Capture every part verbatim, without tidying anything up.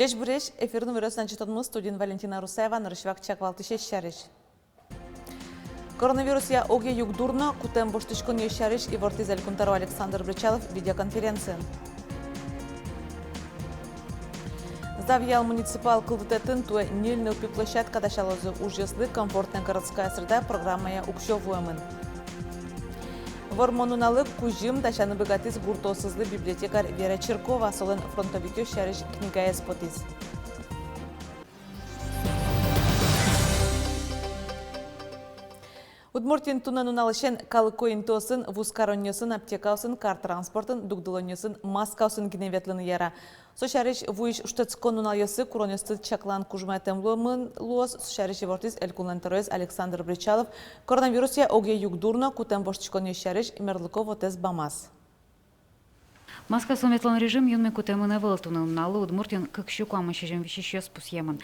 Ӟечбуресь! Эфирын «Иворъёс» но ӝытонмы, студиын Валентина Русаева. Нырысь вакчияк валтӥсез сярысь. Коронавирусъя огъя югдур но кутэм воштӥськонъёс сярысь ивортӥз Элькун тӧро Александр Бречалов видеоконференциын. Завьял муниципал кылдытэтын туэ ньыль нылпи площадка дасялозы. Ужъёслы «Комфортная городская среда» программая уксё вуэмын. Вормон нуналлы кузьым дасяны быгатӥз гуртоосызлы библиотекарь Вера Чиркова. Солэн фронтовикъёс сярысь книгаез потӥз. Удмуртиын туннэ нуналысен калыко интыосын, вузкаронъёсын, аптекаосын, кар транспортын, дугдылонъёсын маскаосын гинэ ветлыны яра. Со сярысь вуись шутэтскон нуналъёсы куронъёсты чаклан кужмоятэм луэмын луоз. Со сярысь ивортӥз Элькунлэн тӧроез Александр Бречалов коронавирусъя огъя югдур но кутэм воштӥськонъёс сярысь мерлыко вотэс бамаз. Маскаосын ветлон режим юнме кутэмын ӧвӧл. Туннэ нуналлы Удмуртиын кык сю куамын сизьым висисьёс пусъемын.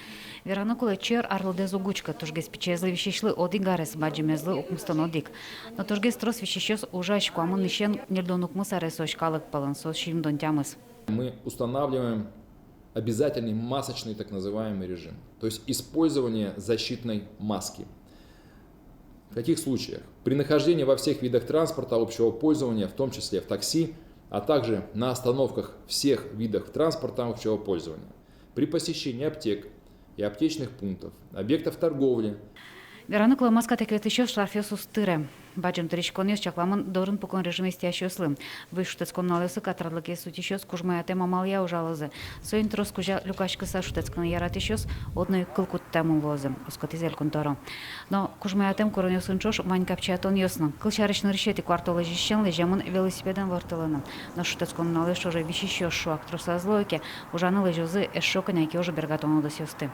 Вераны кулэ, чер арлыдэз уг учкы. Тужгес пичиезлы висисьлы одӥг арес, бадӟымезлы укмыстон одӥг. Но тужгес трос висисьёс ужась, куамынысен ньыльдон укмыс аресозь калык пӧлын, соос сизьымдон тямыс. Мы устанавливаем обязательный масочный так называемый режим, то есть использование защитной маски. В каких случаях? При нахождении во всех видах транспорта общего пользования, в том числе в такси, а также на остановках всех видов транспорта общего пользования, при посещении аптек и аптечных пунктов, объектов торговли. Вераны кулэ, маскатэк ветлӥсьёс штрафъёс уз тыре. Бадӟым тыриськонъёс чакламын дорын пукон режимез тӥясьёслы. Вуись шутэтскон нуналъёсы катрадлыкез утисьёс кужмоятэм амалъя ужалозы. Соин трос кузя люкаськыса шутэтскыны яратӥсьёс одно ик кыл кутэмын луозы, оскытӥз Элькун тӧро. Но кужмоятэм куронъёсын ӵош вань капчиятонъёс но. Кылсярысь, нырысетӥ куартолэзьысен лэземын велосипедэн ворттылыны. Но шутэтскон нуналъёс ӵоже висисьёс шуак трос ӧз луо ке, ужаны лэзёзы эшшо кӧня ке ужбергатон удысъёсты.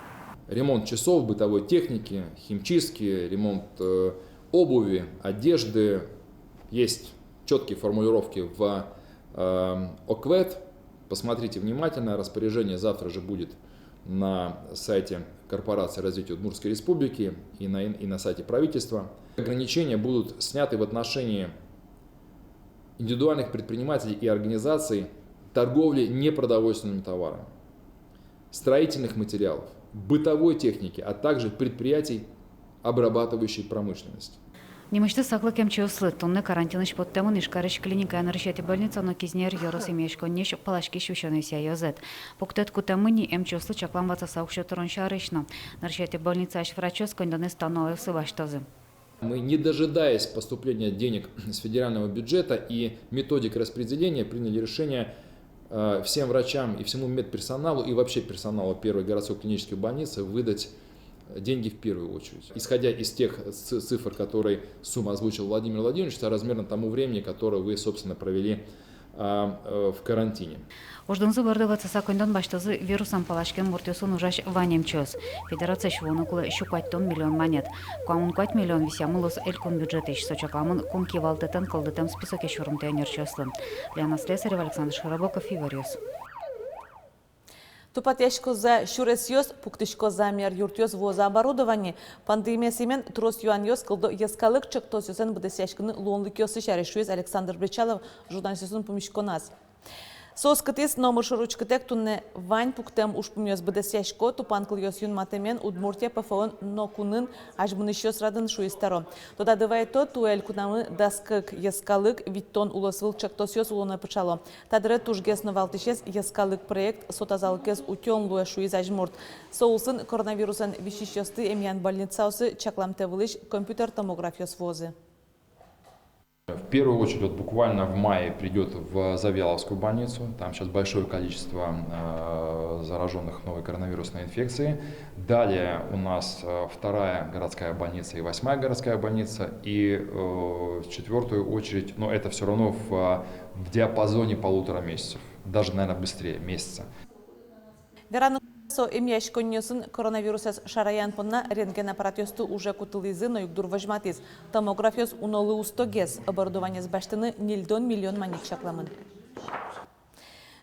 Ремонт часов, бытовой техники, химчистки, ремонт, э, обуви, одежды. Есть чёткие формулировки в, э, ОКВЭД. Посмотрите внимательно, распоряжение завтра же будет на сайте Корпорации развития Удмуртской Республики и на, и на сайте правительства. Ограничения будут сняты в отношении индивидуальных предпринимателей и организаций торговли непродовольственными товарами, строительных материалов, бытовой техники, а также предприятий обрабатывающей промышленности. Нимысьтыз саклык эмчиослы. Туннэ карантинысь поттэмын Ижкарысь клиникая нырысетӥ больница но Кизнер ёрос эмъяськонниысь паласькись висёнъёсъя ёзэт. Пуктэт кутэмын ни эмчиослы чаклам ватсаса уксё тырон сярысь но. Нырысетӥ больницаысь врачъёс коньдонэз та нуналъёсы басьтозы. Мы, не дожидаясь поступления денег с федерального бюджета и методик распределения, приняли решение, э, всем врачам и всему медперсоналу, и вообще персоналу Первой городской клинической больницы выдать деньги в первую очередь. Исходя из тех ц-, цифр, которые, суммы озвучил Владимир Владимирович, соразмерно тому времени, которое вы, собственно, провели, а, э, в карантине. Уждунзы борды ватсаса коньдон басьтозы вирусэн паласькем муртъёсын ужась вань эмчиос. Федерациысь вуоно кулэ сю куатьтон миллион манет. Куамын куать миллион висъямын луоз элькун бюджетысь. Со чакламын кун кивалтэтэн кылдытэм списоке сюрымтэ ӧнерчиослы. Лена Слесарева, Александр Широбоков, «Иворъёс». Тупатъяськоз-а сюресъёс, пуктӥськоз-а мер юртъёс, вуоз-а оборудование? Пандемия сямен трос юанъёс кылдо йӧскалык ӵектосъёсын быдэсъяськыны луонлыкъёссы сярысь, шуиз Александр Бречалов журналистъёсын пумиськоназ. Со оскытӥз: номыр шоры учкытэк, туннэ вань пуктэм ужпумъёс быдэсъясько. Тупан кылъёс юнматэмен Удмуртия ПФО-ын но кунын азьмынӥсьёс радын, шуиз тӧро. Тодады вайто, туэ элькунамы дас кык йӧскалык, витьтон улосвыл ӵектосъёс улонэ пыӵало. Та дыре тужгес но валтӥсез йӧскалык проект со тазалыкез утён луэ, шуиз азьмурт. Со улсын коронавирусэн висисьёсты эмъян больницаосы чакламтэ вылысь компьютер томографъёс вуозы. В первую очередь, вот буквально в мае придёт в Завьяловскую больницу. Там сейчас большое количество, э, заражённых новой коронавирусной инфекцией. Далее у нас, э, вторая городская больница и восьмая городская больница. И, э, в четвёртую очередь, но это всё равно в, в диапазоне полутора месяцев, даже, наверное, быстрее месяца. Вераны, со эмъяськонниосын коронавирусэз шараян понна рентген аппаратъёсты уже кутылӥзы, но югдур возьматӥз: томографъёс унолы устогес, оборудованиез басьтыны ньыльдон миллион манет чакламын.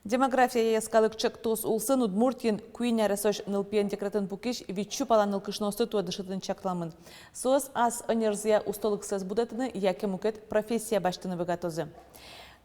Демографияя йӧскалык ӵектос улсын Удмуртиын куинь аресозь нылпиен декретын пукись витьсю пала нылкышноосты туэ дышетыны чакламын. Соос ас ӧнерзыя устолыксэс будэтыны яке мукет профессия басьтыны быгатозы.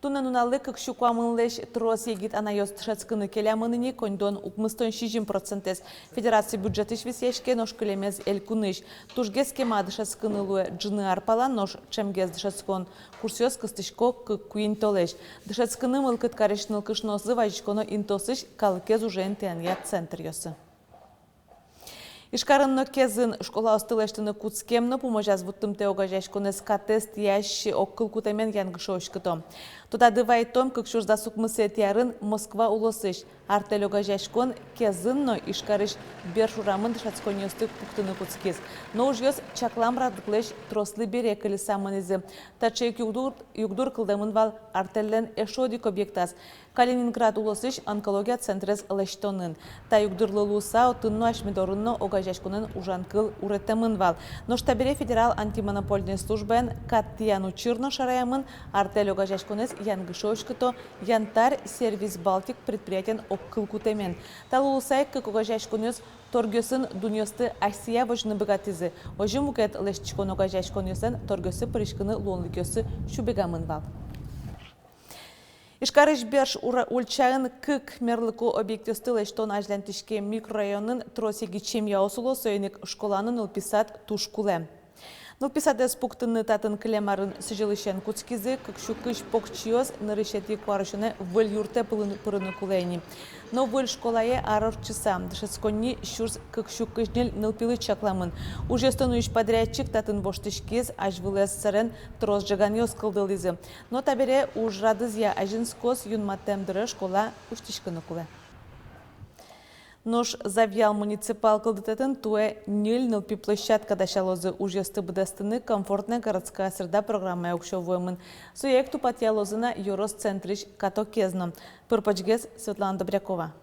Туннэ нуналлы кык сю куамынлэсь трос егит анайёс дышетскыны келямын ини, коньдон укмыстон сизьым процентэз федераци бюджетысь висъяське, нош кылемез элькунысь. Тужгес кема дышетскыны луэ ӝыны ар пала, нош ӵемгес дышетскон курсъёс кыстӥсько кык-куинь толэзь. Дышетскыны мылкыд карись нылкышноослы вазиськоно интыосысь калыкез уже интыянъя центръёсы. Ижкарын но Кезын школаосты лэсьтыны кутскем но пумозяз вуттымтэ огазеяськонэз катэз тӥясь огкыл кутэмен янгыше уськыто. Тодады вайтом, кык сюрс дас укмысэтӥ арын Москва улосысь «Артель» огазеяськон Кезын но Ижкарысь Берш урамын дышетсконниосты пуктыны кутскиз. Но ужъёс чаклам радлыклэсь трослы бере кыльыса мынӥзы. Таӵе ик югдур, югдур кылдэмын вал «Артельлэн» эшшо одӥг объектаз, Калининград улосысь онкология центрез лэсьтонын. Та югдурлы луыса, отын но, асьме дорын но огазеяськонэн ужан кыл уретэмын вал. Нош табере федерал антимонопольной службаен кат тӥян учыр но шараямын, «Артель» огазеяськонэз янгыше уськыто «Янтарь Сервис Балтик» предприятиен огкыл кутэмен. Та луыса ик кык огазеяськонъёс торгъёсын дунъёсты асьсэя возьыны быгатӥзы. Озьы мукет лэсьтӥськон огазеяськонъёслэн торгъёсы пыриськыны луонлыкъёссы сюбегамын вал. Ижкарысь Берш ура-, ульчаын кык мерлыко объектъёсты лэсьтон азьланьтӥське. Микрорайонын трос егит семьяос уло, соин ик школа но нылпи сад туж кулэ. Нылпи садэз пуктыны татын кылем арын сӥзьылысен кутскизы. Кык сю кызь покчиос нырысетӥ куарусёнэ выль юртэ пырын-, пырыны кулэ ини. Но выль школае ар ортчыса, дышетсконни сюрс кык сю кызь ньыль нылпилы чакламын. Ужъёсты нуись подрядчик татын воштӥськиз, азьвылэз сэрен трос ӝеганъёс кылдылӥзы. Но табере ужрадызъя азинскоз, юнматэм дыре школа усьтӥськыны кулэ. Нош Завьял муниципал кылдытэтын туэ ньыль нылпи площадка дасялозы. Ужъёсты быдэстыны «Комфортная городская среда» программая уксё вуэмын. Соя ик тупатъялозы на ёрос центрысь катокез но. Пыр-почгес Светлана Добрякова.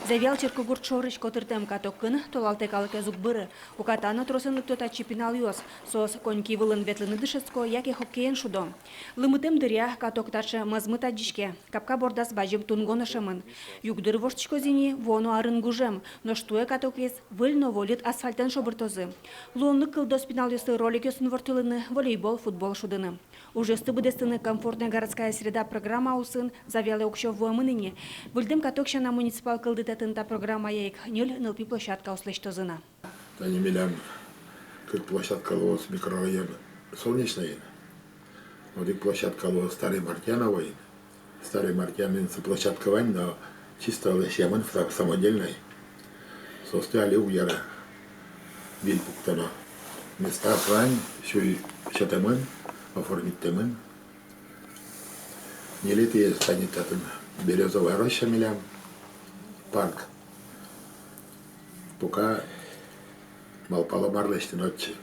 Завьял черкогурт шорысь котыртэм катокын толалтэ калыкез уг быры. Уката но тросэн лыкто татчы пиналъёс. Соос коньки вылын ветлыны дышетско яке хоккеен шудо. Лымытэм дыръя каток таӵе мӧзмыт адӟиське. Капка бордаз бадӟым туннэ но шӧмын. Югдур воштӥськоз ини, вуоно арын гужем. Нош туэ катокез выль но вольыт асфальтэн шобыртозы. Луонлык кылдоз пиналъёслы роликъёсын ворттылыны, волейбол, футбол шудыны. Ужъёсты быдэстыны «Комфортная городская среда» программа улсын Завьялэ уксё вуэмын ини. Выльдэм каток сяна, муниципал кылдытэтын та программая ик ньыль нылпи площадкаос лэсьтозы на. Тани милям кык площадка луоз микрорайон Солнечноын. Одӥг площадка луоз Старой Мартьяновоын. Старой Мартьяновоын со площадка вань, но чисто лэсьтэмын, са-, самодельной. Соосты али уг яра выль пуктоно. Местаос вань, сюй сётэмын, оформитьтэмын. Ньылетӥез тани татын берёзовая роща милям, парк. Пока малпало мар лэсьтыны отчы.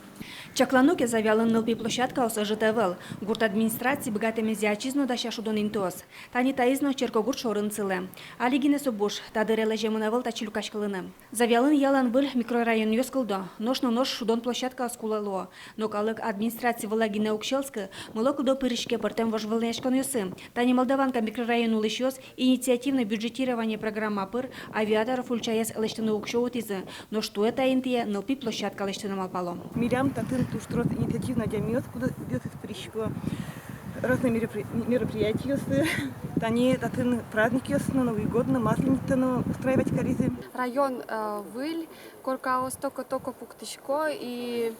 Чаклано ке, Завьялын нылпи площадкаос ӧжыт ӧвӧл. Гурт администраци быгатэмезъя ачиз но дася шудон интыос. Тани таиз но черкогурт шорын сылэ. Али гинэ со буш, та дыре лэземын ӧвӧл татчы люкаськылыны. Завьялын ялан выль микрорайонъёс кылдо, нош но нош шудон площадкаос кулэ луо. Но калык администраци вылэ гинэ уг сёлскы, мыло-кыдо пыриське пӧртэм вожвылъяськонъёсы. Тани Молдаванка микрорайон улӥсьёс «Инициативное бюджетирование» программа пыр Авиаторов ульчаез лэсьтыны уксё утӥзы, нош туэ та интые нылпи площадка лэсьтыны малпало. Милям татын туж трос инициативной адямиос, кудъёсыз пырисько разной меропри-, мероприятиосы. Тани татын праздникъёс но, Новый год но, Масленицаез но устраивать каризы. Район, э, выль, коркаос только-только пуктӥсько, и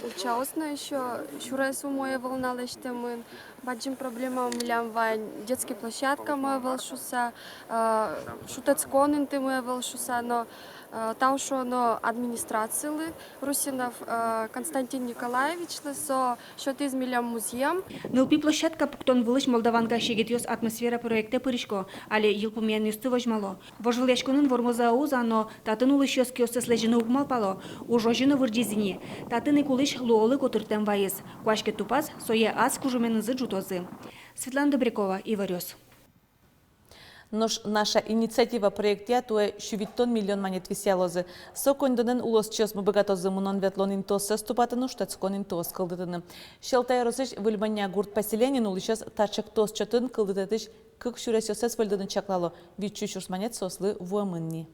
ульчаос но ещё сюрес умой ӧвӧл на лэсьтэмын. Бадӟым проблема милям вань, детский площадкамы ӧвӧл шуыса, э, шутэтскон интымы ӧвӧл шуыса, но, э, тау шуоно администрацилы, Русинов, э, Константин Николаевичлы, со сётӥз милям музъем. Нылпи площадка пуктон вылысь Молдаванкаысь егитъёс «Атмосфера» проектэ пырисько, али йылпумъянъёсты возьмало. Вожвылъяськонын вормозы-а, уз-а, но татын улӥсьёс киоссэс лэзьыны уг малпало. Уж озьы но вырӟиз ини. Татын ик улӥсь луолы котыртэм вайиз. Куаське тупаз, сое ас кужыменызы ӝутозы. Светлана Добрякова, Иворъёс. Нош «Наша инициатива» проектъя туэ сю витьтон миллион манет висъялозы. Со коньдонэн улосчиосмы быгатозы мынон-ветлон интыоссэс тупатыны, шутэтскон интыос кылдытыны. Сьӧлта ёросысь Выль Манья гурт поселениын улӥсьёс та чектос чотын кылдытэтысь кык сюресъёссэс выльдыны чаклало, витьсю сюрс манет соослы вуэмын ни.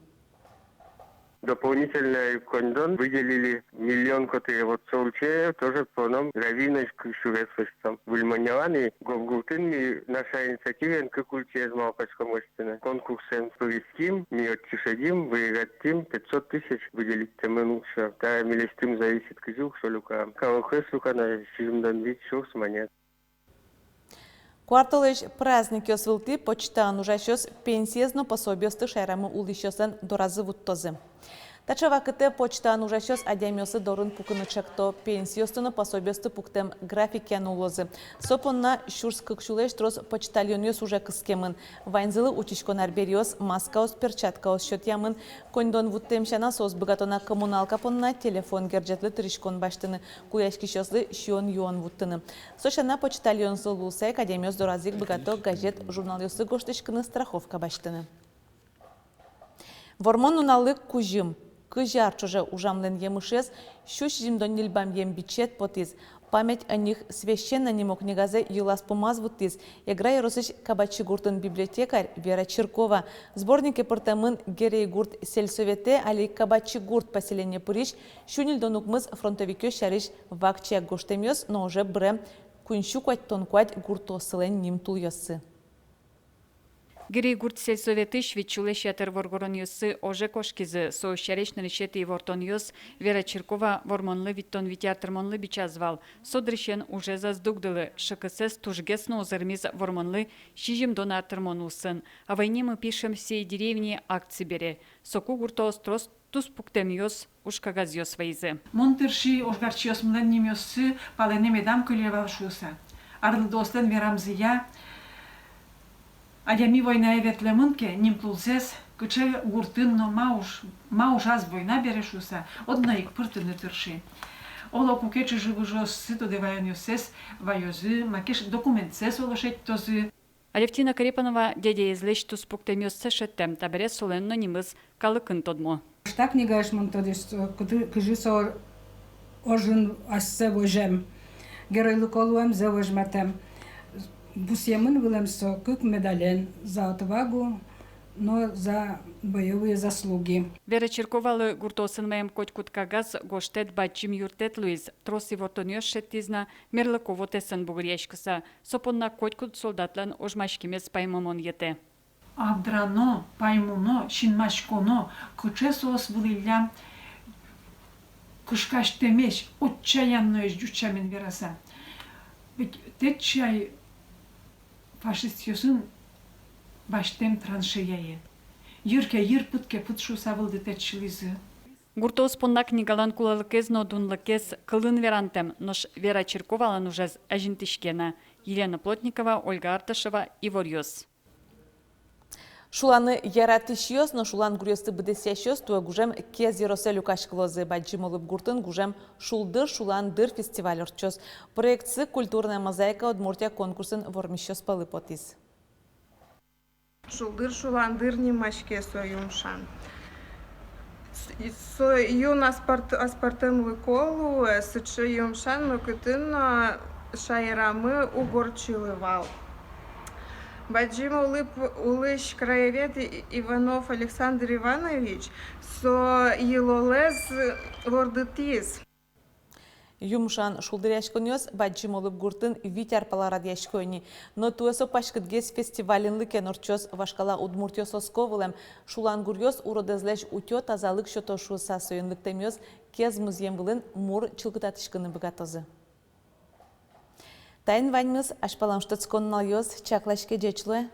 Дополнительной коньдон выделили миллион котыръя, вот со ульчае тоже поном гравийной кык сюрес лэсьтом. Выль Моньялан и Гобгуртын ми наша инициативаен кык ульчаез малпаськом лэсьтыны. Конкурсэн пыриським, ми отчы шедим, выиграть карим, пятьсот тысяч выделить каремын уксё. Та милесьтым зависит, кызьы уксё люкам. Калыкез люкано сизьымдон вить сюрс манет. Куартолэзь праздникъёс вылтӥ почтаын ужасьёс пенсиез но пособиосты шаерамы улӥсьёслэн доразы вуттозы. Таӵе вакытэ почтаын ужасьёс адямиослы дорын пукыны чакто, пенсиосты но пособиосты пуктэм графикъя но улозы. Со понна сюрс кык сюлэсь трос почтальонъёс уже кыскемын. Ваньзылы утиськон арбериос, маскаос, перчаткаос сётъямын. Коньдон вуттэм сяна, соос быгато на коммуналка понна телефон герӟетлы тыриськон басьтыны, кулэяськисьёслы сиён-юон вуттыны. Со сяна, почтальонъёслы луыса ик, адямиос доразы ик быгато газет-журналъёслы гожтӥськыны, страховка басьтыны. Вормон нуналлы кузьым. Кызь ар ӵоже ужамлэн емышез — сю сизьымдон ньыль бамъем бичет потӥз. «Память о них священна» нимо книгазэ йылаз-пумаз вуттӥз Эгра ёросысь Кабачи гуртын библиотекарь Вера Чиркова. Сборнике пыртэмын Герейгурт сельсоветэ али Кабачи гурт поселение пырись сю ньыльдон укмыс фронтовикъёс сярысь вакчияк гожтэмъёс но оже бырем куинь сю куатьтон куать гуртоосылэн нимтулъёссы. Герейгурт сельсоветысь вить сюлэсь ятыр воргоронъёссы оже кошкизы. Со сярысь нырысетӥ ивортонъёс Вера Чиркова Вормонлы витьтон вить ар тырмонлы бичаз вал. Со дырысен ужез ӧз дугдылы, шыкысэз тужгес но узырмиз Вормонлы сизьымдон ар тырмон улсын «О войне мы пишем всей деревне» акци бере. Соку гуртоос трос туспуктэмъёс, ужкагазъёс вайизы. Мон тырши ожгарчиосмылэн нимъёссы палэнэ медам кыле вал шуыса. Арлыдоослэн верамзыя, адями войнае ветлэмын ке, нимтулзэс, кыӵе гуртын но ма уж-, ма ужаз война бере шуыса, одно ик пыртыны тырши. Оло, куке чыжы-выжыоссы тодэ ваёнъёссэс ваёзы, макеш документсэс оло шедьтозы. Алевтина Корепанова дядяезлэсь туспуктэмъёссэ шедьтэм, табере солэн но нимыз калыкын тодмо. Та книгаысь мон тодӥсько, кыты-, кызьы со ожын ассэ возем, геройлыко луэмзэ возьматэм. Пусъемын вылэм со кык медален: «За отвагу» но «За боевые заслуги». Вера Чирковалы гуртоосын ваем котькуд кагаз гожтэт бадӟым юрттэт луиз. Трос ивортонъёс шедьтӥз на, мерлыко вотэсын бугыръяськыса. Со понна котькуд солдатлэн ожмаськемез паймымон йӧтэ. Абдрано, паймоно, синмаськоно, кыӵе соос вылӥллям кышкасьтэмесь, отчаянноесь, ӟуч сямен вераса. Ведь тэт чай фашистъёсын басьтэм траншеяе. Йыр ке йыр, пыд ке пыд шуыса вылдытэтчылӥзы. Гуртоос понна книгалэн кулэлыкез но дунлыкез кылын верантэм, нош Вера Чирковалэн ужез азинтӥське на. Елена Плотникова, Ольга Арташева, «Иворъёс». Шуланы яратӥсьёс но шулан гуръёсты быдэсъясьёс туэ гужем Кез ёросэ люкаськылозы. Бадӟым Олып гуртын гужем «Шулдыр — шулан дыр» фестиваль ортчоз. Проектсы «Культурная мозаика Удмуртия» конкурсын вормисьёс пӧлы потӥз. «Шулдыр — шулан дыр» нимаське со юмшан. С-, со юн аспарт-, аспӧртэмлыко луэ, сыӵе юмшан нокытын но шаерамы уг ортчылы вал. Бадӟым Олып улысь краевед И-, Иванов Александр Иванович со йылолэз вордытӥз. Юмшан шулдыръяськонъёс Бадӟым Олып гуртын вить ар пала радъясько ини. Но туэ со паськытгес фестиваль инлыкен ортчоз. Вашкала удмуртъёс оско вылэм: шулан гуръёс уродэзлэсь утё, тазалык сёто шуыса. Соин лыктэмъёс Кез музъем вылын мур чылкытатӥськыны быгатозы. Таин ваньмыз. Азьпалан шутэтскон нуналъёс. Чаклаське, ӟеч луэ.